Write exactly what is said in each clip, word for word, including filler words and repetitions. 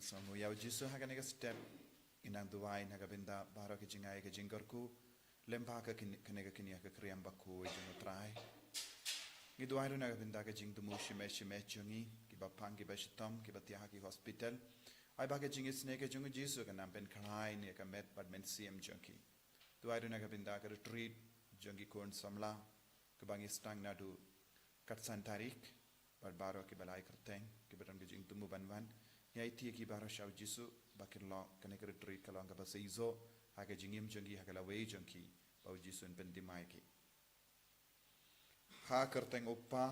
Song u ïa u Jisu ha kane ka step, ngi nang duwai na ka bynta baroh ki jingai ka jingkyrkhu, lem bad ka kin-, kane ka kynja ka Kriam Bakhuid jong u Trai. Ngi duwai ruh na ka bynta ka jingthmu shimet shimet jong ngi, kiba pang kiba shitom, kiba thiah ha ki hospital. Ai ba ka jingisynei ka jong u Jisu kan nang pynkhlaiñ ïa ka met bad mynsiem jong ki. Duwai ruh na ka bynta ka retreat jong ki khun samla, kaba ngi sdang naduh katsan tarik, bad baroh kiba la ai kyrteng, kiba don ka jingthmu ban wan. Ngi aiti ïa ki baroh sha u Jisu, ba kin long, kane ka retreat ka long kaba seisoh ha ka jingim jong ki, ha ka lawei jong ki, ba u Jisu un pynthymmai ïa ki. Ha ka kyrteng u Kpa,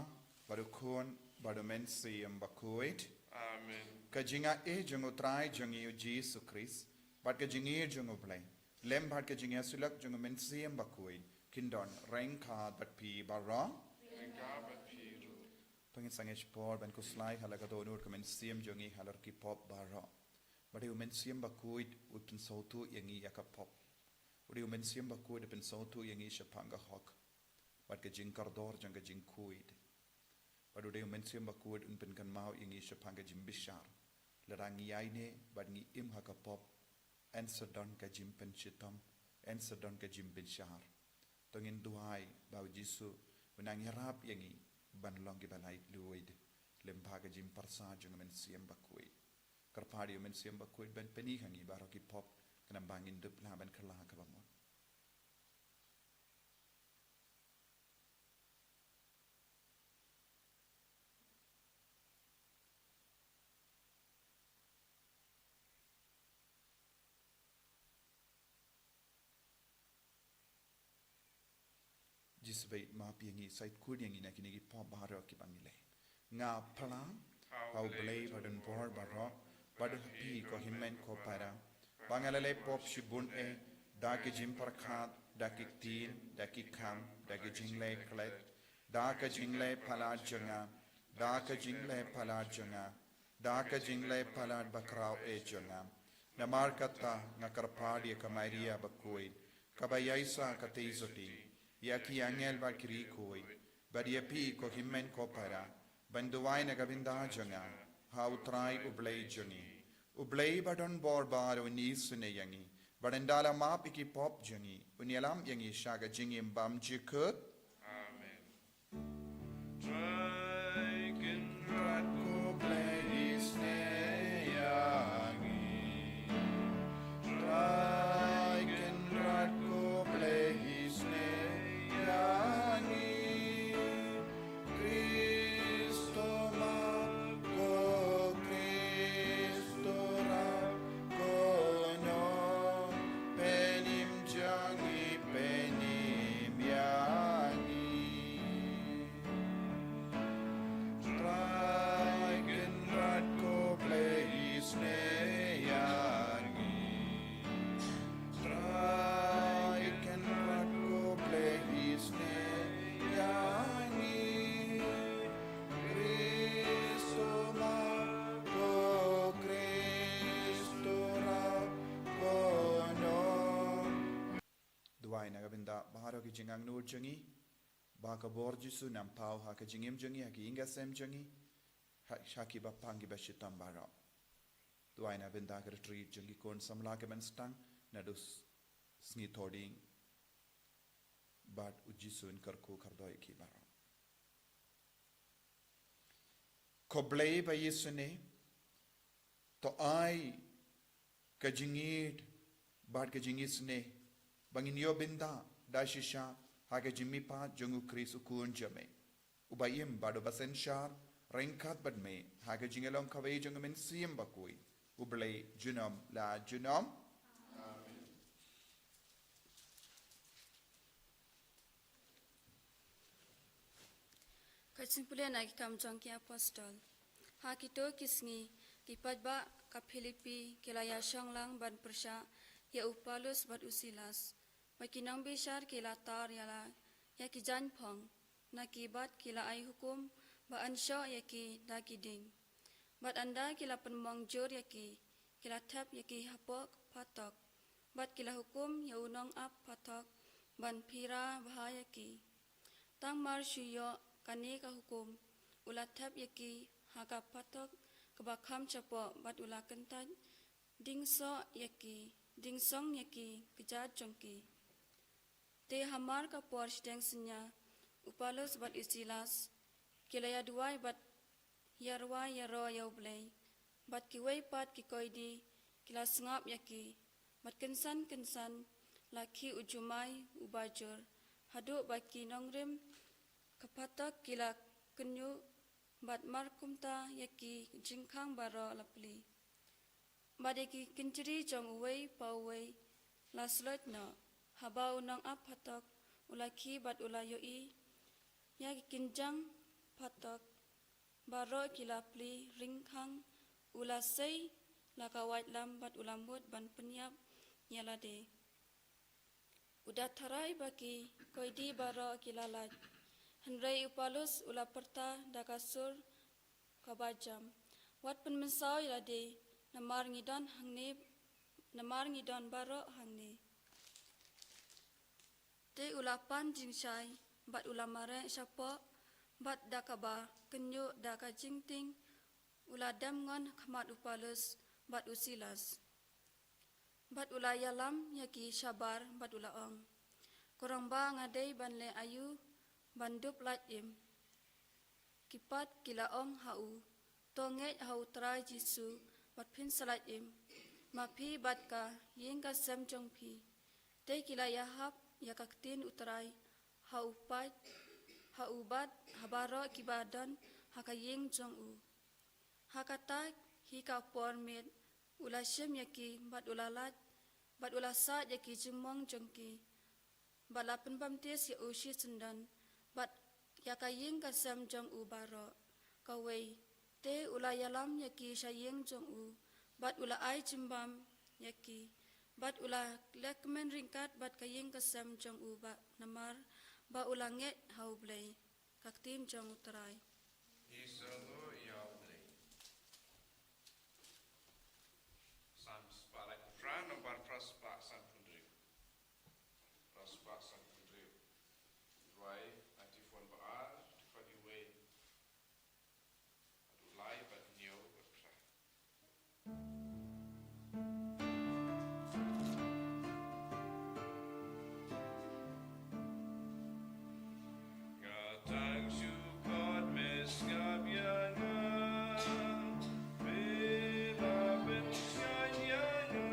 bad u Khun, bad u Mynsiem Bakhuid. Amen. Ka jingaiei jong u Trai jong ngi u Jisu Khrist, bad ka jingïeit jong u Blei, lem bad ka jingïasyllok jong u Mynsiem Bakhuid, kin don ryngkat bad phi baroh. Ryngkat bad phi ruh. To ngin sangeh shipor ban khuslai ha la ka dohnud ka mynsiem jong ngi halor ki pop baroh. Ba dei u Mynsiem Bakhuid u pynsngewthuh ïa ngi ïa ka pop. U dei u Mynsiem Bakhuid u pynsngewthuh ïa ngi shaphang ka hok bad ka jingkordor jong ka jingkhuid. Bad u dei u Mynsiem Bakhuid un pynkynmaw ïa ngi shaphang ka jingbishar. Lada ngi ïaineh bad ngi im ha ka pop, yn sa don ka jingpynshitom, yn sa don ka jingbishar. To ngin duwai ba u Jisu un nang ïarap ïa ngi ban long kiba laitluid lem bad ka jingpyrsad jong u Mynsiem Bakhuid. Kyrpad ïa u Mynsiem Bakhuid ban pyni ha ngi baroh ki pop, khnang ba ngin dup lah ban kylla kaba mut. Jisu beit map ïa ngi, sa ïeit khuid ïa ngi na kine ki pop baroh kiba ngi leh. Nga phla ha u Blei badonbor baroh, bad ha phi ko hynmen ko para, ba nga la leh pop shibun eh, da ki jingpyrkhat, da ki ktien, da ki kam, da ki jingleh klet, da ka jingleh palat jong nga, da ka jingleh palat jong nga, da ka jingleh palat bakhraw eh jong nga. Namar kata nga kyrpad ïa ka Maria bakhuid, kaba ïaishah katei sotti, ïa ki angel bad ki riewkhuid, bad ïa phi ko hynmen ko para, ban duwai na ka bynta jong nga ha u Trai u Blei jong ngi. U Blei badonbor baroh un isynei ïa ngi, bad ynda la map ïa ki pop jong ngi, un ïalam ïa ngi sha ka jingim bymjukut. Amen. Trai Kynrad ko Blei isynei ïa ngi. Trai Kynrad ko Blei isynei ïa ngi. Khristo map ko, Khristo rap ko, nong pynim jong ngi pynim ïa ngi. Trai Kynrad ko Blei isynei ïa ngi. Trai Kynrad ko Blei isynei ïa ngi. Khristo map ko, Khristo rap ko, nong. Duwai na ka bynta baroh ki jingangnud jong ngi, ba ka bor Jisu un nang paw ha ka jingim jong ngi, ha ki ïing ki sem jong ngi, ha, ha kiba pang kiba shitom baroh. Duwai na ka bynta ka retreat jong ki khun samla kiban sdang naduh s-, sngi Thohdieng, bad u Jisu un kyrkhu kyrdoh ïa ki baroh. Ko Blei ba isynei, to ai ka jingïeit bad ka jingisynei ba ngin ïoh bynta da shisha ha ka jingmihpat jong u Khrist u Khun jong me, uba im bad uba synshar ryngkat bad me ha ka jingïalong kawei jong u Mynsiem Bakhuid, U Blei junom la junom. Amen. Ka jingpule na ki Kam jong ki Apostol. Ha kito ki sngi, ki paidbah ka Philippi ki la ïashong lang ban pyrshah ïa u Paulus bad u Silas. Bad ki nongbishar ki la tar ïa la ïa ki jaiñphong na ki bad ki la ai hukum ba yn shoh ïa ki da ki dieng. Bad ynda ki la pynmong jur ïa ki, ki la thep ïa ki hapoh phatok. Bad ki la hukum ïa u nongap phatok ban phira bha ïa ki. Tang mar shu ïoh kane ka hukum, u la thep ïa ki ha ka phatok kaba kham shapoh, bad u la kyntait, ding soh ïa ki, ding song ïa ki kjat jong ki. Te hamar ka por shiteng synñia, u Paulus bad u Silas ki la ïaduwai bad ïarwai ïaroh ïa U Blei, bad kiwei pat ki koidi ki la sngap ïa ki, bad kynsan kynsan la khih u jumai uba jur, haduh ba ki nongrim ka phatok ki la kynñiuh, bad markumta ïa ki jingkhang baroh la plie. Bad ïa ki kynjri jong uwei pa uwei la sloit noh, haba u nongap phatok u la khie bad u la ïohi ïa ki kynjang phatok baroh ki la plie ryngkhang, u la sei la ka waitlam bad u la mut ban pynïap ïa lade. U da tharai ba ki koidi baroh ki la lait. Hynrei u Paulus u la pyrta da ka sur kaba jam, wat pynmynsaw ïa lade, namar ngi don hangne, namar ngi don baroh hangne. Te u la pan jingshai bad u la mareh shapoh, bad da kaba kynñiuh da ka jingtieng u la dem ngon ha khmat u Paulus bad u Silas. Bad u la ïalam ïa ki shabar bad u la ong, ko rangbah, nga dei ban leh aïu ban dup lait im? Ki pat ki la ong ha u, to ngeit ha u Trai Jisu bad phin sa lait im, ma phi bad ka ïing ka sem jong phi. Te ki la ïahap ïa ka ktien u Trai ha u pat, ha u bad ha baroh kiba don ha ka ïing jong u. Ha kata hi ka por miet u la shim ïa ki bad u la lait, bad u la sait ïa ki jingmong jong ki, bad la pynbaptis ïa u shisyndon bad ïa ka ïing ka sem jong u baroh. Kawei, te u la ïalam ïa ki sha ïing jong u, bad u la ai jingbam ïa ki, bad u la lehkmen ryngkat bad ka ïing ka sem jong u, ba namar ba u la ngeit ha U Blei. Ka ktien jong u Trai. Ïa u Blei. Salm spah laiphew phra, nombar phra spah sanphew hynriew. Phra spah sanphew hynriew. Rwai na ki phone ba ar, ki phone iwei. Haduh lai bad hynñiew bad phra. Nga tang shu khot, me sngap ïa nga, me la pynshngaiñ ïa nga.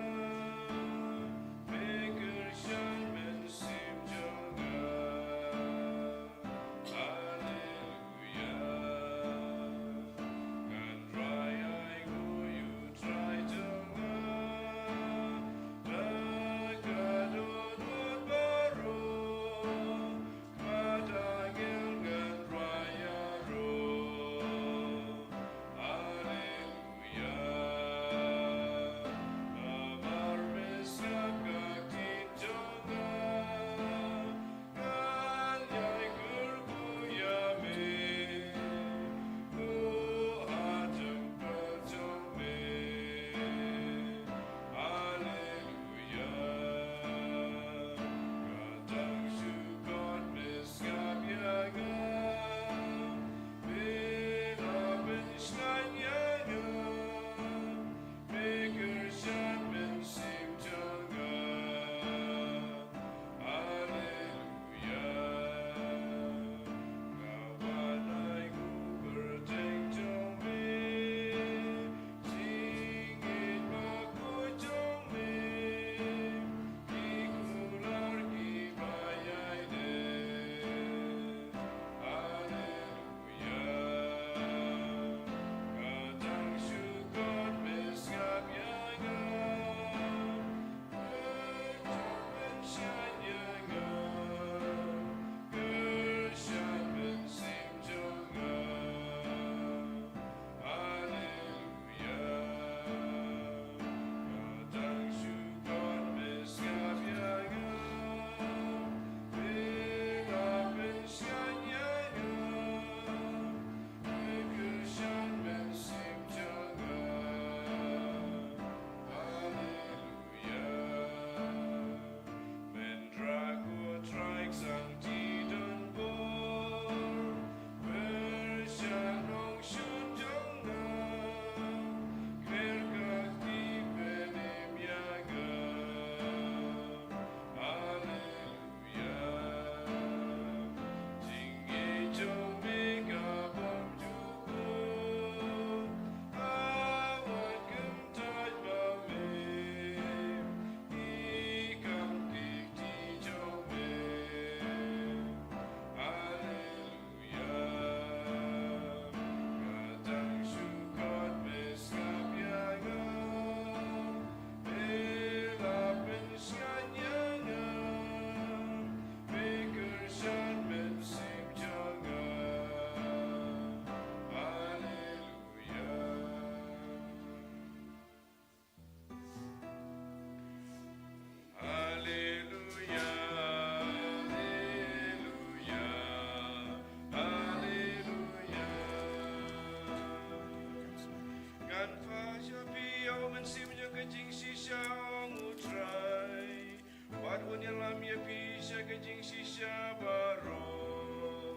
Jingshisha baroh.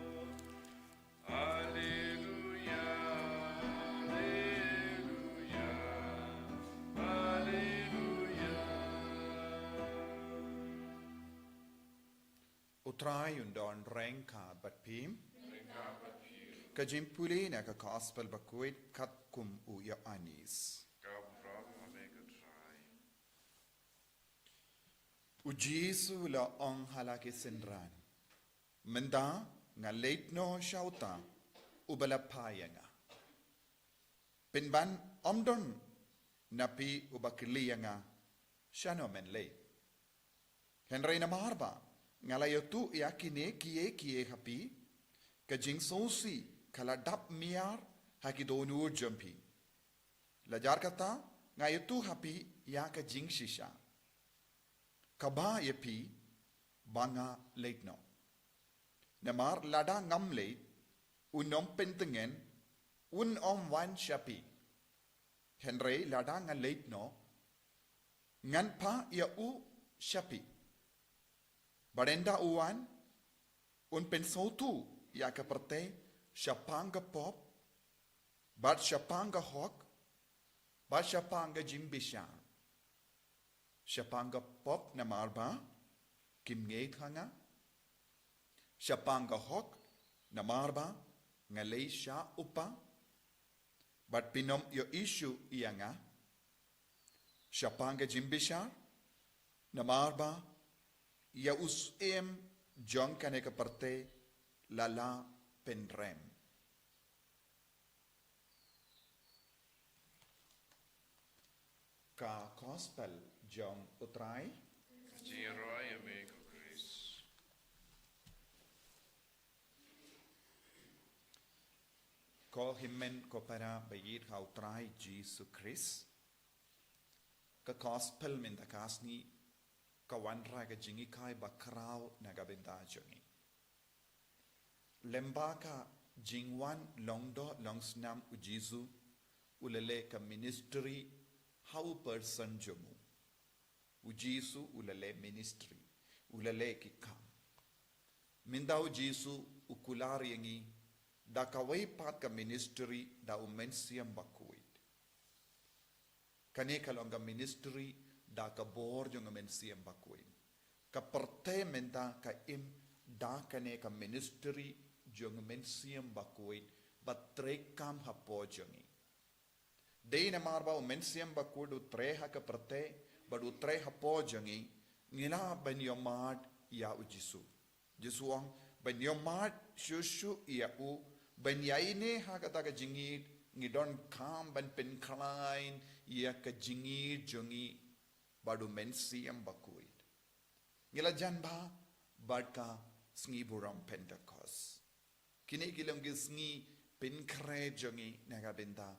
Alleluia, alleluia, alleluia. U Trai un don ryngkat bad phi. Ka jingpule na ka Gospel bakhuid katkum u Ïoannis. Ka burom ha me ko Trai. U Jisu u la ong ha la ki synran, mynta nga leit noh sha uta uba la phah ïa nga. Pynban ym don na phi uba kylli ïa nga, shano men leit? Hynrei namar ba nga la ïathuh ïa kine kiei kiei ha phi, ka jingsngewsih ka la dap miar ha ki dohnud jong phi. La jar kata nga ïathuh ha phi ïa ka jingshisha kaba ïa phi ba nga leit noh. Namar lada ngam leit, u nongpyntngen un ym wan sha phi. Hynrei lada nga leit noh, ngan phah ïa u sha phi. Bad ynda u wan, un pynsngewthuh ïa ka pyrthei shaphang ka pop, bad shaphang ka hok, bad shaphang ka jingbishar. Shaphang ka pop namar ba kim ngeit ha nga. Shaphang ka hok namar ba nga leit sha u Kpa bad phin ym ïoh issue ïa nga. Shaphang ka jingbishar namar ba ïa u Syiem jong kane ka pyrthei la la pynrem. Ka Gospel jong u Trai. Ka jingrwai ïa me ko Khrist. Ko hynmen ko para ba ïeit ha u Trai Jisu Khrist. Ka Gospel mynta ka sngi ka wanrah ka jinghikai bakhraw na ka bynta jong ngi. Lyngba ka jingwan long doh long snam u Jisu u la leh ka ministry ha u person jong u. U Jisu u la leh ministry, u la leh ki kam. Mynta u Jisu u kular ïa ngi da kawei pat ka ministry da u Mynsiem Bakhuid. Kane ka long ka ministry da ka bor jong u Mynsiem Bakhuid. Ka pyrthei mynta ka im da kane ka ministry jong u Mynsiem Bakhuid ba treikam hapoh jong ngi. Dei namar ba u Mynsiem Bakhuid u trei ha ka pyrthei bad u trei hapoh jong ngi, ngi lah ban ïohmad ïa u Jisu. Jisu ong ban ïohmad shuh shuh ïa u, ban ïaineh ha kata ka jingïeit, ngi donkam ban pynkhlaiñ ïa ka jingïeit jong ngi bad u Mynsiem Bakhuid. Ngi la jan bha bad ka sngi burom Pentekost. Kine ki long ki sngi pynkhreh jong ngi na ka bynta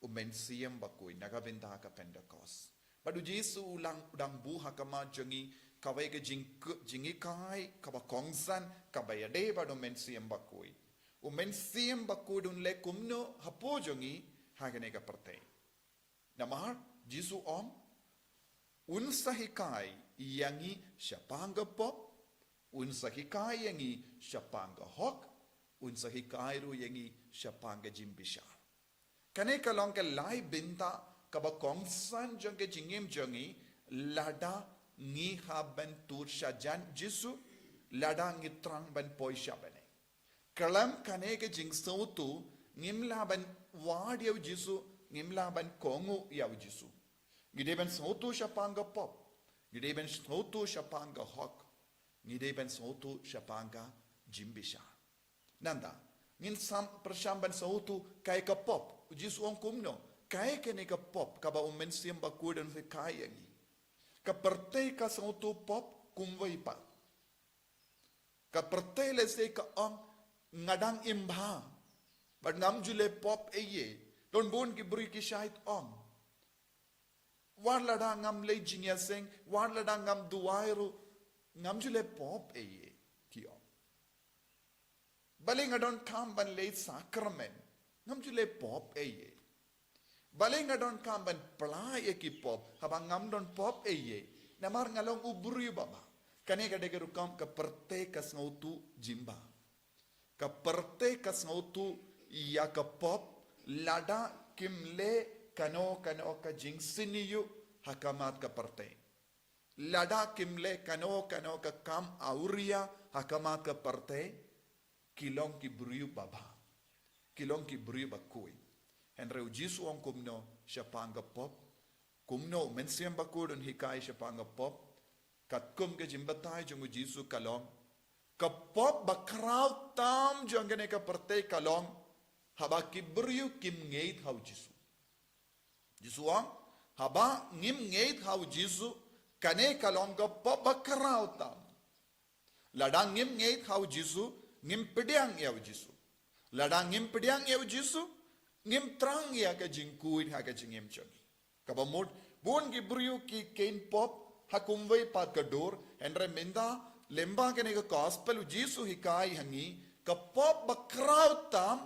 u Mynsiem Bakhuid, na ka bynta ka Pentekost. Bad u Jisu u la dang buh ha khmat jong ngi kawei ka jing, jinghikai kaba kongsan kaba ïadei bad u Mynsiem Bakhuid. U Mynsiem Bakhuid un leh kumno hapoh jong ngi ha kane ka pyrthei. Namar Jisu ong un sa hikai ïa ngi shaphang ka pop, un sa hikai ïa ngi shaphang ka hok, un sa hikai ruh ïa ngi shaphang ka jingbishar. Kane ka long ka lai bynta kaba kongsan jong ka jingim jong ngi lada ngi hap ban tur shajan Jisu, lada ngi thrang ban poi sha bneng. Khlem kane ka jingsngewthuh ngim lah ban wad ïa u Jisu, ngim lah ban kohnguh ïa u Jisu. Ngi dei ban sngewthuh shaphang ka pop, ngi dei ban sngewthuh shaphang ka hok, ngi dei ban sngewthuh shaphang ka jingbishar. Nangta ngin sam pyrshang ban sngewthuh kaei ka pop. U Jisu ong kumno? Kaei kane ka pop kaba u Mynsiem Bakhuid un hikai ïa ngi? Ka pyrthei ka sngewthuh pop kumwei pat. Ka pyrthei lehse ka ong nga dang im bha bad ngam ju leh pop ei ei. Don bun ki briew ki shait ong, wat lada ngam leit jingïaseng, wat lada ngam duwai ruh, ngam ju leh pop ei ei, ki ong. Balei nga donkam ban leit sakramen? Ngam ju leh pop ei ei. Balei nga donkam ban pynlait ïa ki pop haba ngam don pop ei ei? Namar nga long u briew babha. Kane ka dei ka rukom ka pyrthei ka sngewthuh jingbha. Ka pyrthei ka sngewthuh ïa ka pop, lada kim leh kano kano ka jingsniew ha khmat ka pyrthei. Lada kim leh kano kano ka kam awria ha khmat ka pyrthei, ki long ki briew babha. Ki long ki briew bakhuid. Hynrei u Jisu u ong kumno shaphang ka pop? Kumno u Mynsiem Bakhuid un hikai shaphang ka pop? Katkum ka jingbatai jong u Jisu ka long, ka pop bakhraw tam jong kane ka pyrthei ka long haba ki briew kim ngeit ha u Jisu. Jisu u ong, haba ngim ngeit ha u Jisu, kane ka long ka pop bakhraw tam. Lada ngim ngeit ha u Jisu, ngim pdiang ïa u Jisu. Lada ngim pdiang ïa u Jisu, ngim thrang ïa ka jingkhuid ha ka jingim jong ngi. Kaba mut, bun ki briew ki kheiñ pop ha kumwei pat ka dur, hynrei mynta, lyngba kane ka gospel u Jisu u hikai ha ngi, ka pop bakhraw tam,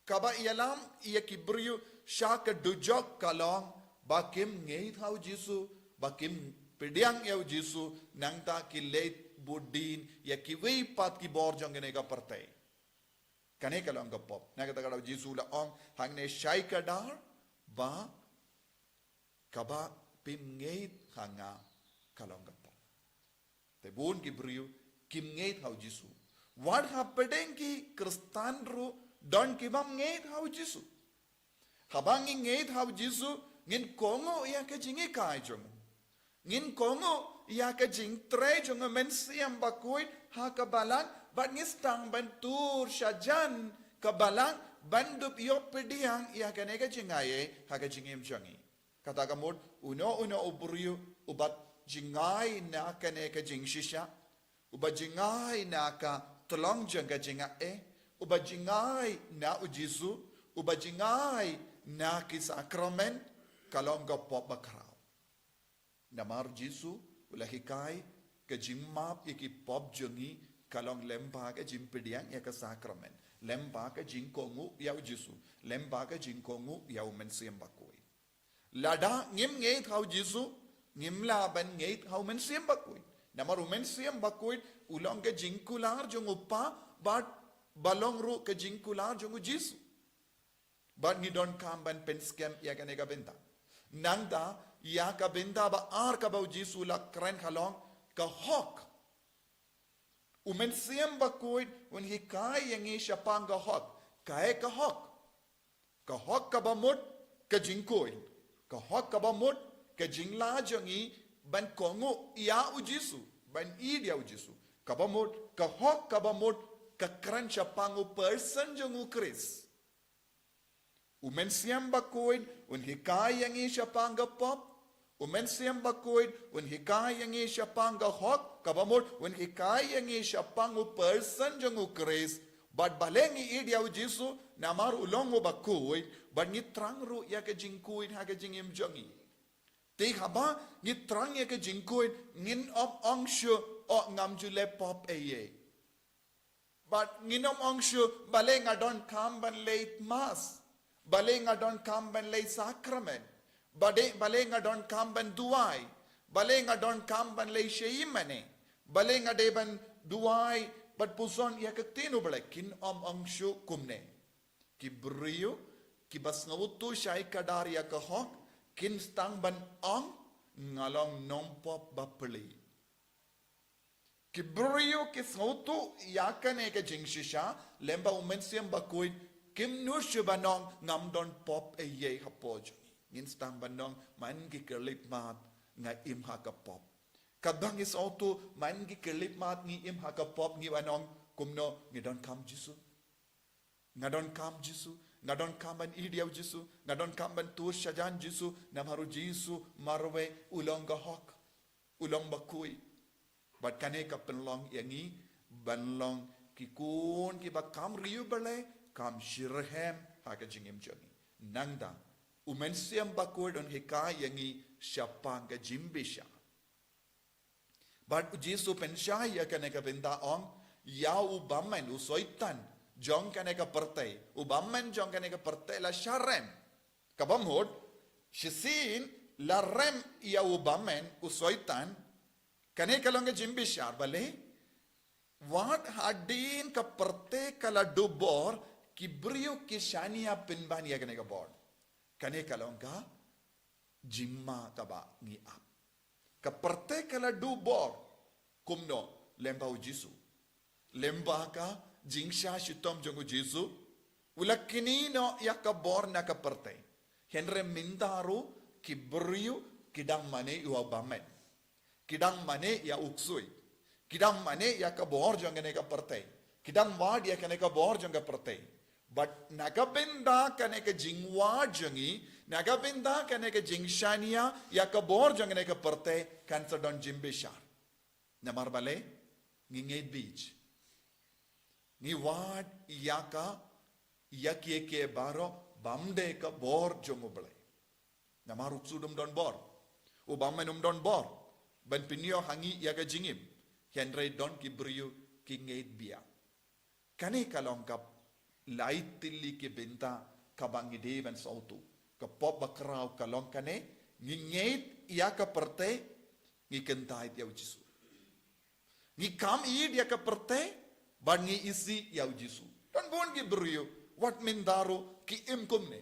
kaba ïalam ïa ki briew sha ka dujok ka long ba kim ngeit ha u Jisu, ba kim pdiang ïa u Jisu, nangta ki leit bud dien ïa kiwei pat ki bor jong kane ka pyrthei. Kane ka long ka pop. Na kata ka daw u Jisu u la ong hangne shai kdar ba kaba phim ngeit ha nga ka long ka pop. Te bun ki briew kim ngeit ha u Jisu. Wat hapdeng ki Khristan ruh don ki bym ngeit ha u Jisu. Haba ngi ngeit ha u Jisu, ngin kohnguh ïa ka jinghikai jong u. Ngin kohnguh ïa ka jingtrei jong u Mynsiem Bakhuid ha ka balang, bad ngi sdang ban tur shajan ka balang ban dup ïoh pdiang ïa kane ka jingai ei ha ka jingim jong ngi. Kata ka mut, uno uno u briew uba jngai na kane ka jingshisha, uba jngai na ka tlong jong ka jingai ei, uba jngai na u Jisu, uba jngai na ki sakramen, ka long ka pop bakhraw. Namar u Jisu u la hikai ka jingmap ïa ki pop jong ngi ka long lyngba ka jingpdiang ïa ka sakramen, lyngba ka jingkohnguh ïa u Jisu, lyngba ka jingkohnguh ïa u Mynsiem Bakhuid. Lada ngim ngeit ha u Jisu, ngim lah ban ngeit ha u Mynsiem Bakhuid. Namar u Mynsiem Bakhuid u long ka jingkular jong u Kpa, bad ba long ruh ka jingkular jong u Jisu. Bad ngi donkam ban pynskhem ïa kane ka bynta. Nangta, ïa ka bynta ba ar kaba u Jisu u la kren ka long ka hok. U Mynsiem Bakhuid un hikai ïa ngi shaphang ka hok. Kaei ka hok? Ka hok kaba mut ka jingkhuid. Ka hok kaba mut ka jinglah jong ngi ban kohnguh ïa u Jisu, ban ïeit ïa u Jisu. Kaba mut, ka hok kaba mut ka kren shaphang u person jong u Khrist. U Mynsiem Bakhuid un hikai ïa ngi shaphang ka pop. U Mynsiem Bakhuid un hikai ïa ngi shaphang ka hok, kaba mut un hikai ïa ngi shaphang u person jong u Khrist. Bad balei ngi ïeit ïa u Jisu, namar u long uba khuid, bad ngi thrang ruh ïa ka jingkhuid ha ka jingim jong ngi. Te haba ngi thrang ïa ka jingkhuid, ngin ym ong shuh, oh, ngam ju leh pop ei ei. Bad ngin ym ong shuh, balei nga donkam ban leit Mass? Balei nga donkam ban leit sakramen? Balei, balei nga donkam ban duwai? Balei nga donkam ban leit sha ïingmane? Balei nga dei ban duwai bad puson ïa ka ktien u Blei? Kin ym ong shuh kumne. Ki briew kiba sngewthuh shai kdar ïa ka hok, kin sdang ban ong, nga long nongpop bapli. Ki briew ki sngewthuh ïa kane ka jingshisha, lyngba u Mynsiem Bakhuid, kim nud shuh ban ong ngam don pop ei ei hapoh jong ngi. Ngin sdang ban ong, man ki khyllipmat nga im ha ka pop. Katba ngi sngewthuh man ki khyllipmat ngi im ha ka pop, ngi wan ong, kumno, ngi donkam Jisu. Nga donkam Jisu, nga donkam ban ïeit ïa u Jisu, nga donkam ban tur shajan Jisu, namar u Jisu marwei u long ka hok, u long bakhuid. Bad kane ka pynlong ïa ngi ban long ki khun kiba kham riewblei, kham shitrhem ha ka jingim jong ngi. Nangta u Mynsiem Bakhuid un hikai ïa ngi shaphang ka jingbishar. Bad u Jisu pynshai ïa kane ka bynta, ong, ïa u bymman, u Soitan jong kane ka pyrthei, u bymman jong kane ka pyrthei la shah rem. Kaba mut, shisien la rem ïa u bymman, u Soitan, Kane ka long ka jingbishar, balei? Wat hadien ka pyrthei ka la duh bor, ki briew ki shaniah pynban ïa kane ka bor. Kane ka long ka jingma kaba ngi ap. Ka pyrthei ka la duh bor, kumno, lyngba u Jisu. Lyngba ka jingshah shitom jong u Jisu, u la knieh noh ïa ka bor na ka pyrthei. Hynrei mynta ruh ki briew ki dang mane ïa u bymman. Ki dang mane ïa u ksuid. Ki dang mane ïa ka bor jong kane ka pyrthei. Ki dang wad ïa kane ka bor jong ka pyrthei. Bad na ka bynta kane ka jingwad jong ngi, na ka bynta kane ka jingshaniah ïa ka bor jong kane ka pyrthei, kan sa don jingbishar. Namar balei? Ngi ngeit beit. Ngi wad ïa ka, ïa kiei kiei baroh bym dei ka bor jong U Blei. Namar u ksuid um don bor, u bymman um don bor ban pynïoh ha ngi ïa ka jingim. Hynrei don ki briew ki ngeit biang. Kane ka long ka lai tylli ki bynta kaba ngi dei ban sngewthuh. Ka pop bakhraw ka long kane, ngi ngeit ïa ka pyrthei, ngi kyntait ïa u Jisu. Ngi kam ïeit ïa ka pyrthei, bad ngi isih ïa u Jisu. Don bun ki briew, wat mynta ruh ki im kumne.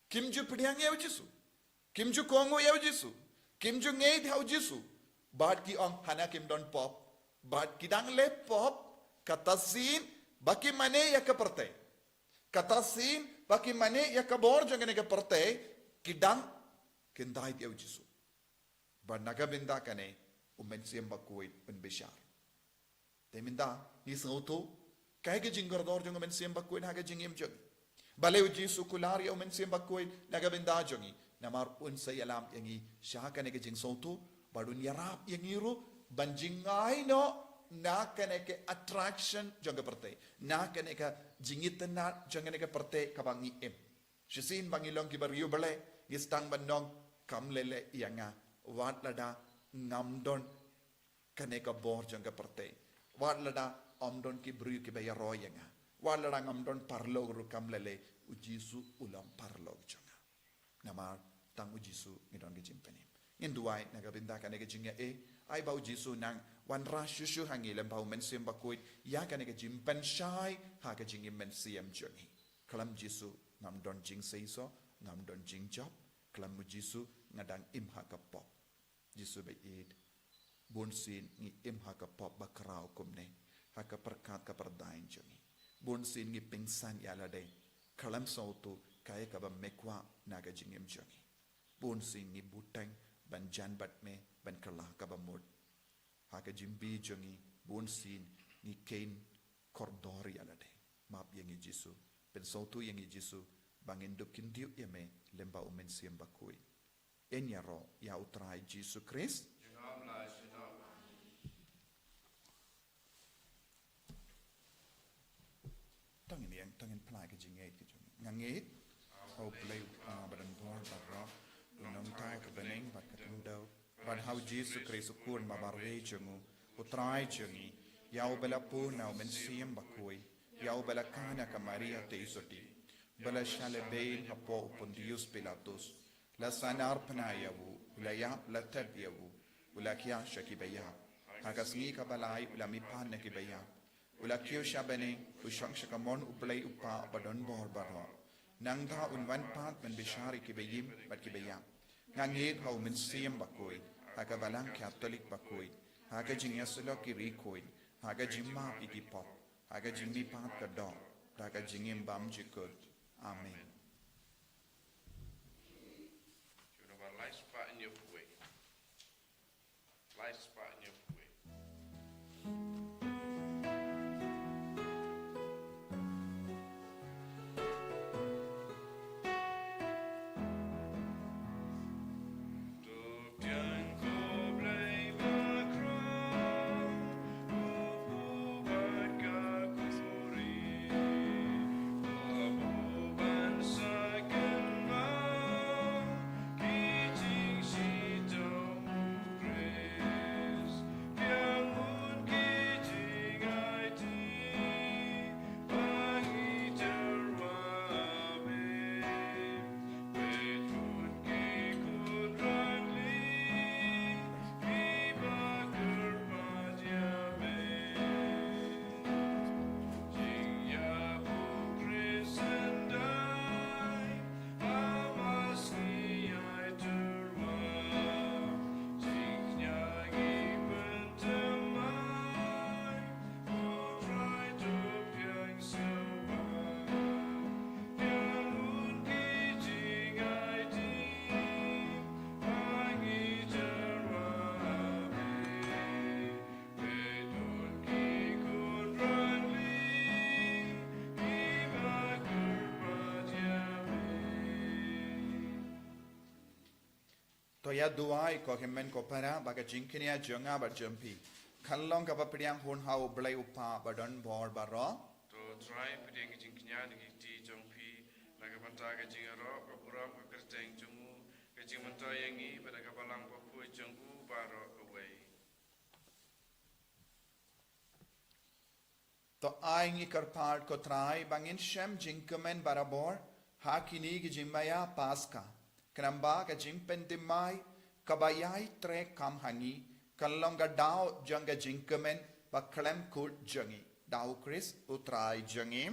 Kim ju pdiang ïa u Jisu. Kim ju kohnguh ïa u Jisu. Kim ju ngeit ha u Jisu. Bad ki ong hana kim don pop. Bad ki dang leh pop, kata sien ba ki mane ïa ka pyrthei. Kata sien ba ki mane ïa ka bor jong kane ka pyrthei, ki dang kyntait ïa u Jisu. Bad na ka bynta kane, u Mynsiem Bakhuid un bishar. Te mynta, ngi sngewthuh kaei ka jingkordor jong u Mynsiem Bakhuid ha ka jingim jong ngi. Balei u Jisu u kular ïa u Mynsiem Bakhuid na ka bynta jong ngi? Namar un sa ïalam ïa ngi sha kane ka jingsngewthuh, bad un ïarap ïa ngi ruh ban jngai noh na kane ka attraction jong ka pyrthei, na kane ka jingitynnad jong kane ka pyrthei kaba ngi im. Shisien ba ngi long ki briew Blei, ngi sdang ban ong, kam leh leh ïa nga, wat lada ngam don kane ka bor jong ka pyrthei. Wat lada ym don ki briew kiba ïaroh ïa nga. Wat lada ngam don paralok ruh kam leh leh, u Jisu u long paralok jong nga. Namar tang u Jisu ngi don ka jingpynim. Ngin duwai na ka bynta kane ka jingïaei, ai ba u Jisu un nang wanrah shuh shuh ha ngi lyngba u Mynsiem Bakhuid ïa kane ka jingpynshai ha ka jingim mynsiem jong ngi. Khlem Jisu ngam don jingseisoh, ngam don jingjop. Khlem u Jisu nga dang im ha ka pop. Jisu ba ïeit, bunsien ngi im ha ka pop bakhraw kumne, ha ka pyrkhat ka pyrdain jong ngi. Bunsien ngi pynsan ïa lade, khlem sngewthuh kaei kaba me kwah na ka jingim jong ngi. Bunsien ngi bteng ban jan bad me, ban kylla kaba mut. Ha ka jingbi jong ngi, bunsien ngi kheiñ kordor ïa lade. Map ïa ngi Jisu, pynsngewthuh ïa ngi Jisu, ba ngin dup kyntiew ïa me lyngba u Mynsiem Bakhuid. Yn ïaroh ïa u Trai Jisu Khrist. To ngin ïeng, to ngin phla ka jingngeit ka jong ngi. Nga ngeit ha u Blei u Kpa badonbor baroh, u nongthaw ka bneng bad ka khyndew, bad ha u Jisu Khrist u Khun babarwei jong u, u Trai jong ngi, ïa uba la pun na u Mynsiem Bakhuid, ïa uba la khang na ka Maria Theisotti, ba la shah lehbeiñ hapoh u Pontius Pilatus, la sahnarphna ïa u, u la ïap, la thep ïa u, u la khiah sha ki baïap. Ha ka sngi kaba lai u la mihpat na ki baïap. U la kiew sha bneng, u shong sha kamon u Blei u Kpa badonbor baroh. Nangta un wan pat ban bishar ïa ki baïm bad ki baïap. Nga ngeit ha u Mynsiem Bakhuid, ha ka Balang Katholik bakhuid, ha ka jingïasyllok ki riewkhuid, ha ka jingmap ïa ki pop, ha ka jingmihpat ka doh, ha ka jingim bymjukut. Amen. Ïa duwai ko hynmen ko para ba ka jingkñia jong nga bad jong phi kan long kaba pdiang hun ha U Blei U Kpa ba don bor baroh. To Trai, pdiang ka jingkñia na ki kti jong phi na ka bynta ka jingïaroh, ka burom, ka kyrteng jong u, ka jingmyntoi ïa ngi bad na ka balang bakhuid jong u baroh kawei. To ai ngi kyrpad ko Trai ba ngin shem jingkmen barabor ha kine ki jingmaïa Paska, khnang ba ka jingpynthymmai kaba ïai trei kam ha ngi kan long ka daw jong ka jingkmen ba khlem kut jong ngi. Da U Khrist U Trai jong ngi.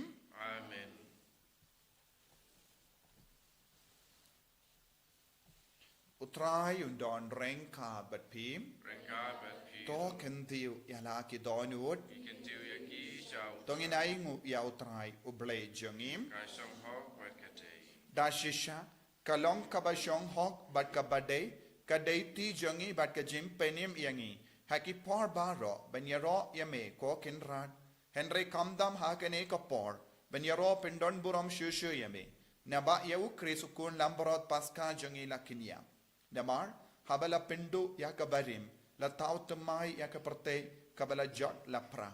Amen. U Trai un don ryngkat bad phi. Ryngkat bad phi. To kyntiew ïa la ki dohnud. Ngi kyntiew ïa ki sha U Trai. To ngin ainguh ïa U Trai U Blei jong ngi. Ka shong hok bad ka dei. Da shisha ka long kaba shong hok bad kaba dei ka dei ti jong ngi bad ka jingpynim ïa ngi ha ki por baroh ban ïaroh ïa me ko Kynrad. Hynrei kam dam ha kane ka por ban ïaroh pyndon burom shuh shuh ïa me, naba ïa U Khrist U Khun Langbrot Paska jong ngi la kñia. Namar haba la pynduh ïa ka barim, la thaw thymmai ïa ka pyrthei kaba la jot la pra,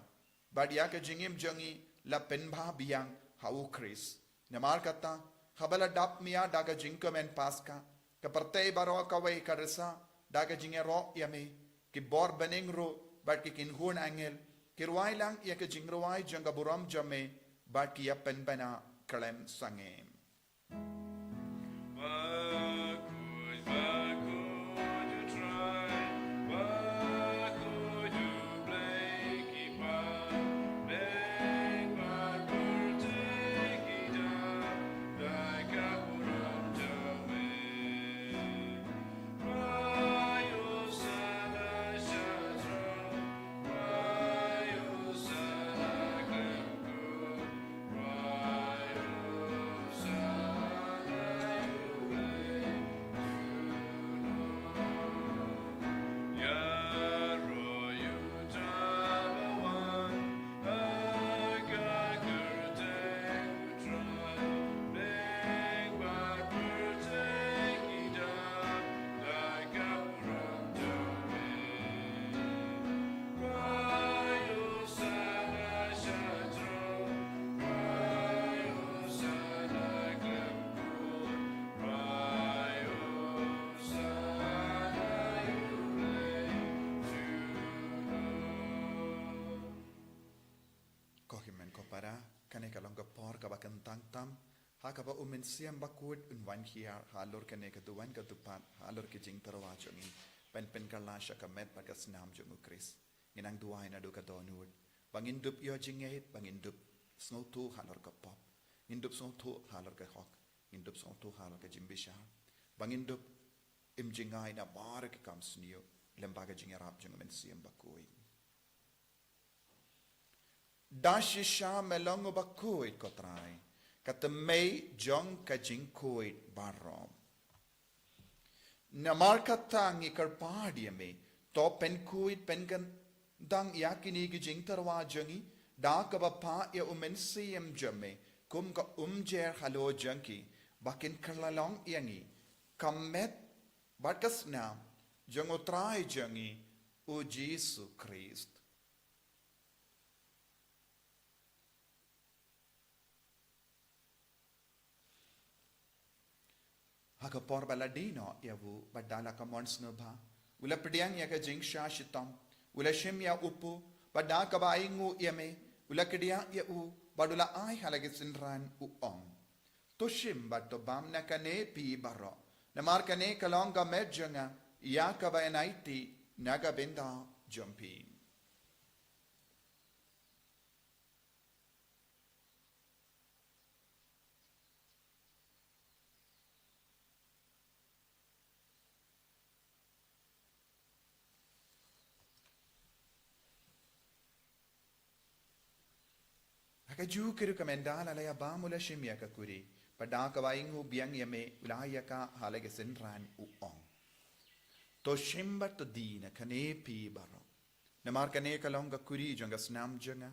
bad ïa ka jingim jong ngi la pynbha biang ha U Khrist. Namar kata, haba la dap mih da ka jingkmen Paska, ka pyrthei baroh kawei ka risa da ka jingïaroh ïa me. Ki bor bneng ruh bad ki kynhun angel ki rwai lang ïa ka jingrwai jong ka burom jong me bad ki ïa pynbna khlem sangeh. Ko hynmen ko para, kane ka long ka por kaba kyntang tam ha kaba U Mynsiem Bakhuid un wan hiar halor kane ka duwan ka dupad halor ki jingtyrwa jong ngi ban pynkylla sha ka met bad ka snam jong U Khrist. Ngin nang duwai naduh ka dohnud ba ngin dup ïoh jingngeit, ba ngin dup sngewthuh halor ka pop, ngin dup sngewthuh halor ka hok, ngin dup sngewthuh halor ka jingbishar, ba ngin dup im jngai namar ki kam sniew lem bad ka jingïarap jong U Mynsiem Bakhuid. Da shisha me long uba khuid ko Trai, ka thymmei jong ka jingkhuid baroh. Namar kata ngi kyrpad ïa me, to pynkhuid pynkyndang ïa kine ki jingtyrwa jong ngi da kaba phah ïa U Mynsiem jong me kum ka umjer halor jong ki, ba kin kylla long ïa ngi ka met bad ka snam jong U Trai jong ngi U Jisu Khrist. Ha ka por ba la die noh ïa u bad da la ka mon sngewbha, u la pdiang ïa ka jingshah shitom, u la shim ïa u pu, bad da kaba ainguh ïa me, u la kdiah ïa u bad u la ai ha la ki synran, u ong: To shim bad to bam na kane phi baroh, namar kane ka long ka met jong nga ïa kaba yn aiti na ka bynta jong phi. Ha kajuh ka rukom, ynda la ïa bam, u la shim ïa ka kuri, bad da kaba ainguh biang ïa me, u la ai ïa ka ha la ki synran, u ong: To shim bad to die na kane phi baroh, namar kane ka long ka kuri jong ka snam jong nga,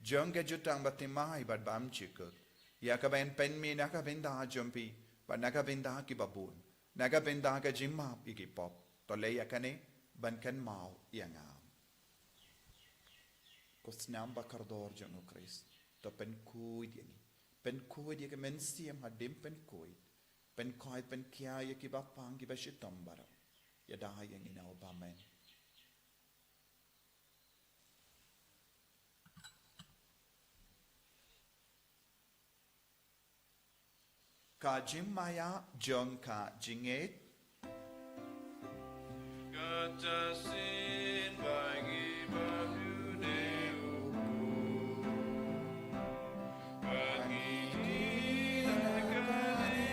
jong ka jutang bathymmai bad bymjukut, ïa kaba yn pynmih na ka bynta jong phi bad na ka bynta kiba bun. Na ka bynta ka jingmap ïa ki pop, to leh ïa kane ban kynmaw ïa nga. Ko snam ba kordor jong U Khrist, to pynkhuid ïa ngi. Pynkhuid ïa ki mynsiem hadien pynkhuid. Pynkhuid pynkhia ïa ki bapang ki bashitom baroh. Ïada ïa ngi na u bymman. Ka jingmaïa jong ka jingngeit. Kata sin bagi bahu ne uku. Bagi dina kane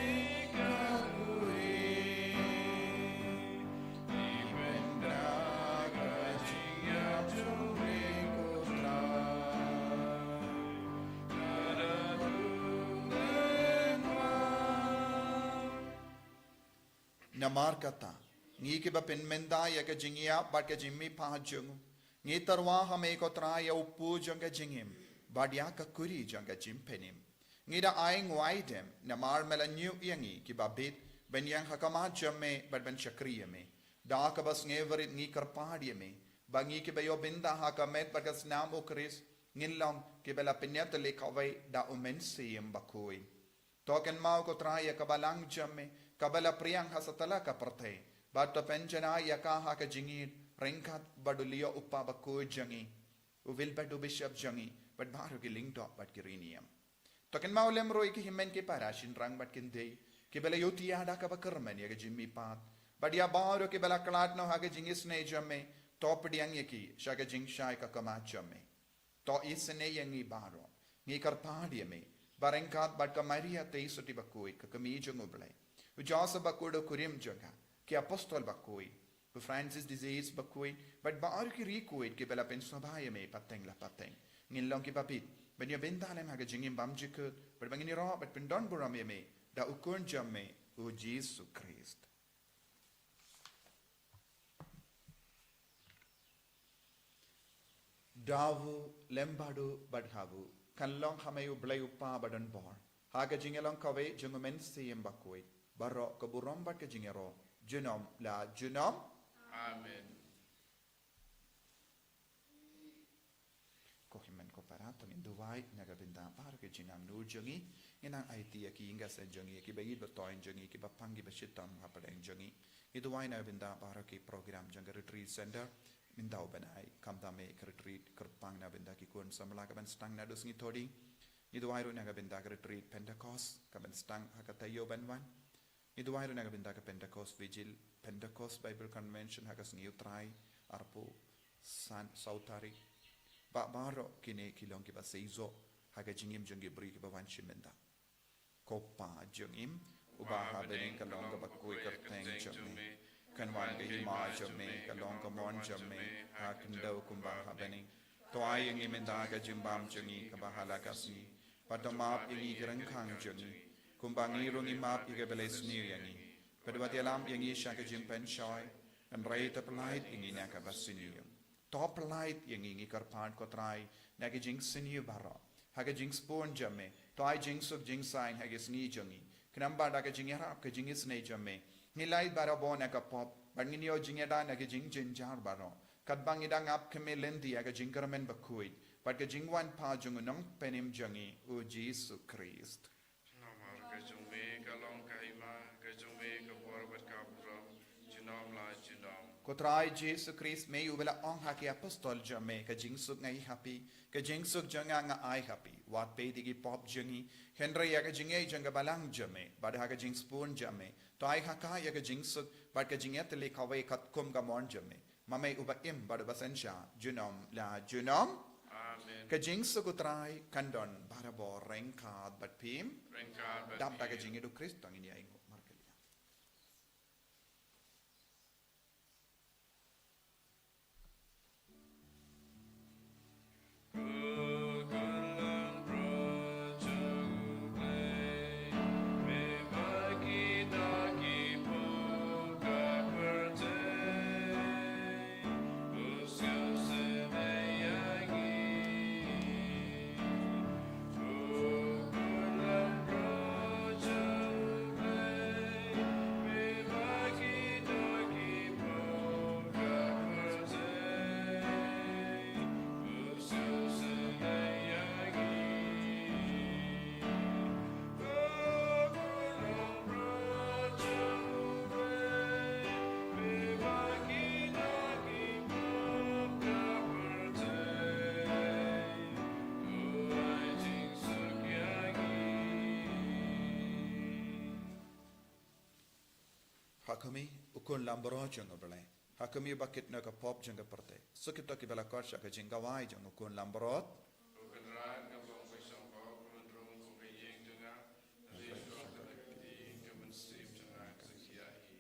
ka buri. Namar kata, ngi kiba pynmynta ïa ka jingïap bad ka jingmihpat jong u, ngi tyrwa ha me ko Trai ïa u pu jong ka jingim, bad ïa ka kuri jong ka jingpynim. Ngi da ai ngwai dem, namar me la ñiew ïa ngi kiba bit, ban ïeng ha khmat jong me, bad ban shakri ïa me. Da kaba sngewrit ngi kyrpad ïa me, ba ngi kiba ïoh bynta ha ka met bad ka snam U Khrist, ngin long kiba la pynïatylli kawei da u Mynsiem Bakhuid. To kynmaw ko Trai ïa ka balang jong me, kaba la phriang ha satlak ka pyrthei, bad to pynjanai ïa ka ha ka jingïeit, ryngkat bad u Leo u kpa bakhuid jong ngi, u Wilbert u bishop jong ngi, bad baroh ki lyngdoh bad ki riewniam. To kynmaw lem ruh ïa ki hynmen ki para shynrang bad kynthei, kiba la ïohthiah da kaba kyrmen ïa ka jingmihpat, bad ïa baroh kiba la khlad noh ha ka jingisynei jong me, to pdiang ïa ki sha ka jingshai ka khmat jong me. To isynei ïa ngi baroh, ngi kyrpad ïa me, ba ryngkat bad ka Maria Theisotti bakhuid ka kmie jong U Blei, u Joseph bakhuid u kurim jong ka, ki apostol bakhuid, u Francis de Sales bakhuid, bad baroh ki riewkhuid kiba la pynsngewbha ïa me pateng la pateng, ngin long kiba bit ban ïoh bynta lem ha ka jingim bymjukut, bad ba ngin ïaroh bad pyndonburom ïa me da u Khun jong me, u Jisu Khrist. Da u lem bad u bad ha u, kan long ha me U Blei U Kpa badonbor, ha ka jingïalong kawei jong u Mynsiem Bakhuid, baroh ka burom bad ka jingïaroh, junom la junom. Amen. Ko hynmen ko para, to ngin duwai na ka bynta baroh ki jingangnud jong ngi. Ngin nang aiti ïa ki ïing ki sem jong ngi, ïa kiba ïeit ba thoiñ jong ngi, kiba pang kiba shitom hapdeng jong ngi. Ngi duwai na ka bynta baroh ki program jong ka Retreat Center. Mynta u ban ai kham tam ïa ka retreat kyrpang na ka bynta ki khun samla kaban sdang naduh sngi Thohdieng. Ngi duwai ruh na ka bynta ka retreat Pentecost kaban sdang ha ka taïew ban wan. Ngi duwai ruh na ka bynta ka Pentecost Vigil, Pentecost Bible Convention ha ka sngi U Trai, arphew san, saw tarik. Ba baroh kine ki long kiba seisoh ha ka jingim jong ki briew kiba wan shim bynta. Ko Pa jong ngi, uba ha bneng, ka long kaba khuid kyrteng jong me. Kan wan ka hima jong me, ka long ka mon jong me ha khyndew kumba ha bneng. To ai ïa ngi mynta ka jingbam jong ngi kaba ha la ka sngi. Bad to map ïa ngi ki ryngkhang jong ngi, kumba ngi ruh ngi map ïa kiba la isniew ïa ngi. Bad wat ïalam ïa ngi sha ka jingpynshoi, hynrei to pyllait ïa ngi na kaba sniew. To pyllait ïa ngi, ngi kyrpad ko Trai, na ki jingsniew baroh. Ha ka jingsbun jong me, to ai jingsuk jingsaiñ ha ki sngi jong ngi. Khnang ba da ka jingïarap ka jingisynei jong me, ngin lait barabor na ka pop, bad ngin ïoh jingïada na ki jingjynjar baroh. Katba ngi dang ap khmih lynti ïa ka jingkyrmen bakhuid bad ka jingwan pat jong u Nongpynim jong ngi, u Jisu Khrist. Namar ka jong me ka long ka hima, ka jong me ka bor bad ka burom, junom la junom. Ko Trai Jisu Khrist, me uba la ong ha ki apostol jong me, ka jingsuk nga ai ha phi, ka jingsuk jong nga nga ai ha phi. Wat peit ïa ki pop jong ngi, hynrei ïa ka jingïeit jong ka balang jong me, bad ha ka jingsbun jong me, to ai ha ka ïa ka jingsuk bad ka jingïatylli kawei katkum ka mon jong me. Ma me uba im bad uba synshar, junom la junom. Amen. Ka jingsuk u Trai kan don barabor ryngkat bad phi. Ryngkat bad phi. Dap da ka jingïeit u Khrist, to ngin ïa ainguh markylliang. Khmih, u khun langbrot jong u Blei. Ha khmih ba kit na ka pop jong ka pyrthei. Sa kito kiba la khot sha ka jingkawei jong u khun langbrot. U Kynrad, ngam ong ba sngewbha u khun rung u khun ïing jong nga. Hynrei shuwa ka la kti ka mynsiem jong nga ka sa khia hi.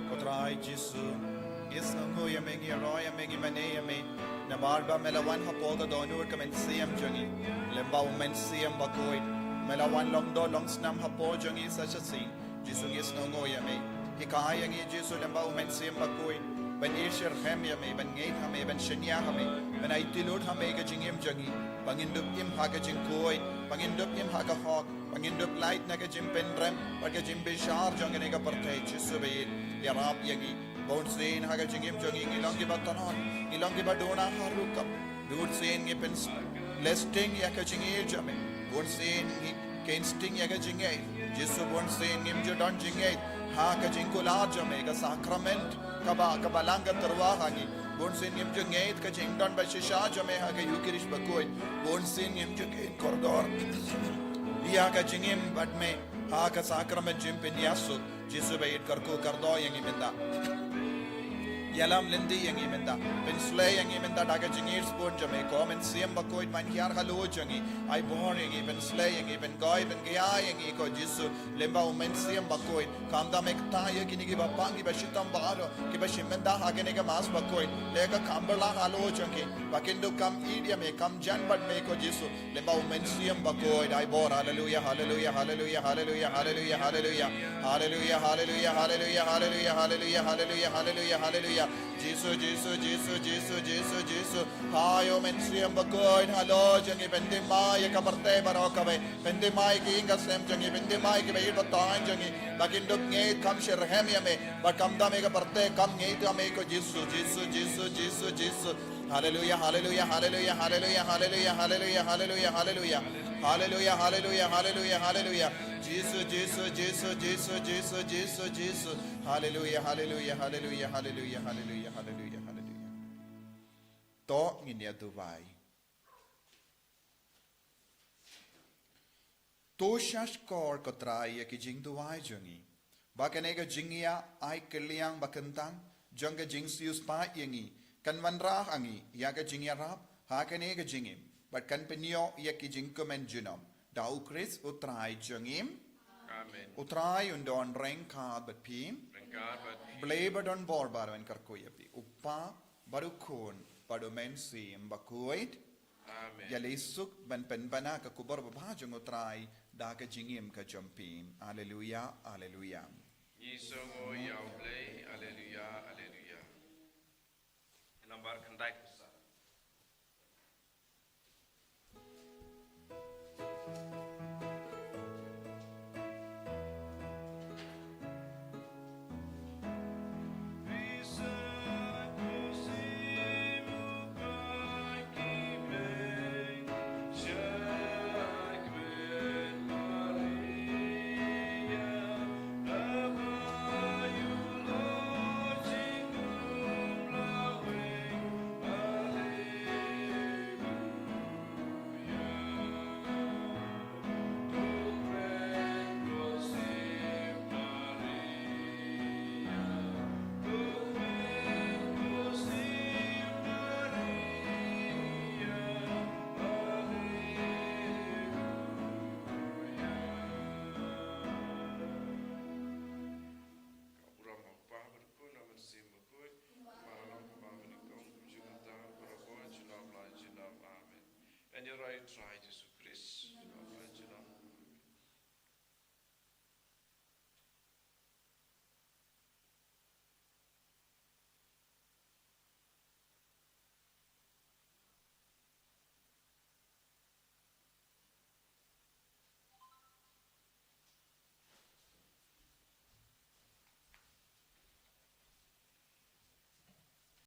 Ko Trai Jisu, ngi sngewnguh ïa me, ngi ïaroh ïa me, ngi mane ïa me. Namar ba me la wan hapoh ka dohnud ka mynsiem jong ngi. Lyngba u Mynsiem Bakhuid, me la wan long doh long snam hapoh jong ngi sa shisien. Jisu, ngi sngewnguh ïa me. Hikai ïa ngi Jisu lyngba u Mynsiem Bakhuid ban ïasyrhem ïa me, ban ngeit ha me, ban shaniah ha me, ban aiti lut ha me ka jingim jong ngi. Ba ngin dup im ha ka jingkhuid, ba ngin dup im ha ka hok, ba ngin dup lait na ka jingpynrem bad ka jingbishar jong kane ka pyrthei. Jisu baieit, ïarap ïa ngi. Bunsien ha ka jingim jong ngi ngi long kiba tlot, ngi long kiba duna ha rukom. Bunsien ngi pynleh sting ïa ka jingïeit jong me. Bunsien ngi kheiñ sting ïa ka jingngeit. Jisu, bunsien ngim ju don jingngeit ha ka jingkular jong me, ka sakrament kaba, kaba lang ka tyrwa ha ngi. Bunsien ngim ju ngeit ka jingdon ba shisha jong me ha ka Eukharist Bakhuid. Bunsien ngim ju kheiñ kordor ïa ka jingim bad me ha ka sakrament jingpynïasuk. Jisu baieit, kyrkhu kyrdoh ïa ngi mynta. Ïalam lynti ïa ngi mynta. Pynsleh ïa ngi mynta da ka jingïeit sbun jong me, ko Mynsiem Bakhuid, ban hiar halor jong ngi. Ai bor ïa ngi, pynsleh ïa ngi, pynkhuid, pynkhia ïa ngi, ko Jisu, lyngba u Mynsiem Bakhuid. Khamtam me kata ïa kine kiba pang, kiba shitom baroh, kiba shim bynta ha kane ka Mass Bakhuid. Leh ka kham bylla halor jong ki, ba kin dup kham ïeit ïa me, kham jan bad me, ko Jisu. Lyngba u Mynsiem Bakhuid, ai bor. Haleluia, haleluia, haleluia, haleluia, haleluia, haleluia. Haleluia, haleluia, haleluia, haleluia, haleluia, haleluia, haleluia, haleluia. Jisu, Jisu, Jisu, Jisu, Jisu, Jisu. Hai u Mynsiem Bakhuid, halor jong ngi, pynthymmai ïa ka pyrthei baroh kawei. Pynthymmai ïa ki ïing ka sem jong ngi, pynthymmai ïa kiba ïeit ba taiñ jong ngi. Ba kin dup ngeit, kham shyrhem ïa me, bad khamtam ïa ka pyrthei, kham ngeit ïa me, ko Jisu, Jisu, Jisu, Jisu, Jisu. Haleluia, haleluia, haleluia, haleluia, haleluia, haleluia, haleluia, haleluia. Haleluya, haleluya, haleluya, haleluya. Jisu, Jisu, Jisu, Jisu, Jisu, Jisu, Jisu. Haleluya, haleluya, haleluya, haleluya, haleluya, haleluya, haleluya. To ngin ïa duwai. To shahshkor ko Trai ïa ki jingduwai jong ngi. Ba kane ka jingïa ai kylliang ba kyntang jong ka jingsiewspah ïa ngi kan wanrah ha ngi ïa ka jingïarap ha kane ka jingim. Bad kan pynïoh ïa ki jingkmen junom. Da U Khrist U Trai jong ngi. Amen. U Trai un don ryngkat bad phi. Ryngkat bad phi. Blei ba don bor ba un kyrkhu ïa phi. U Kpa bad U Khun bad U Mynsiem Bakhuid. Amen. Ïaleh suk ban pynbna ka khubor babha jong U Trai da ka jingim ka jong phi. Haleluya, haleluya. Ngi sngewnguh ïa U Blei, haleluya, haleluya. Nambar khyndai phew saw. Ka burom u Kpa bad u Khun bad u Mynsiem Bakhuid, kumba la long, kumba mynnyngkong, kumjuh mynta, barabor, junom la junom. Amen. Ngan ïa rai Trai Jisu Khrist.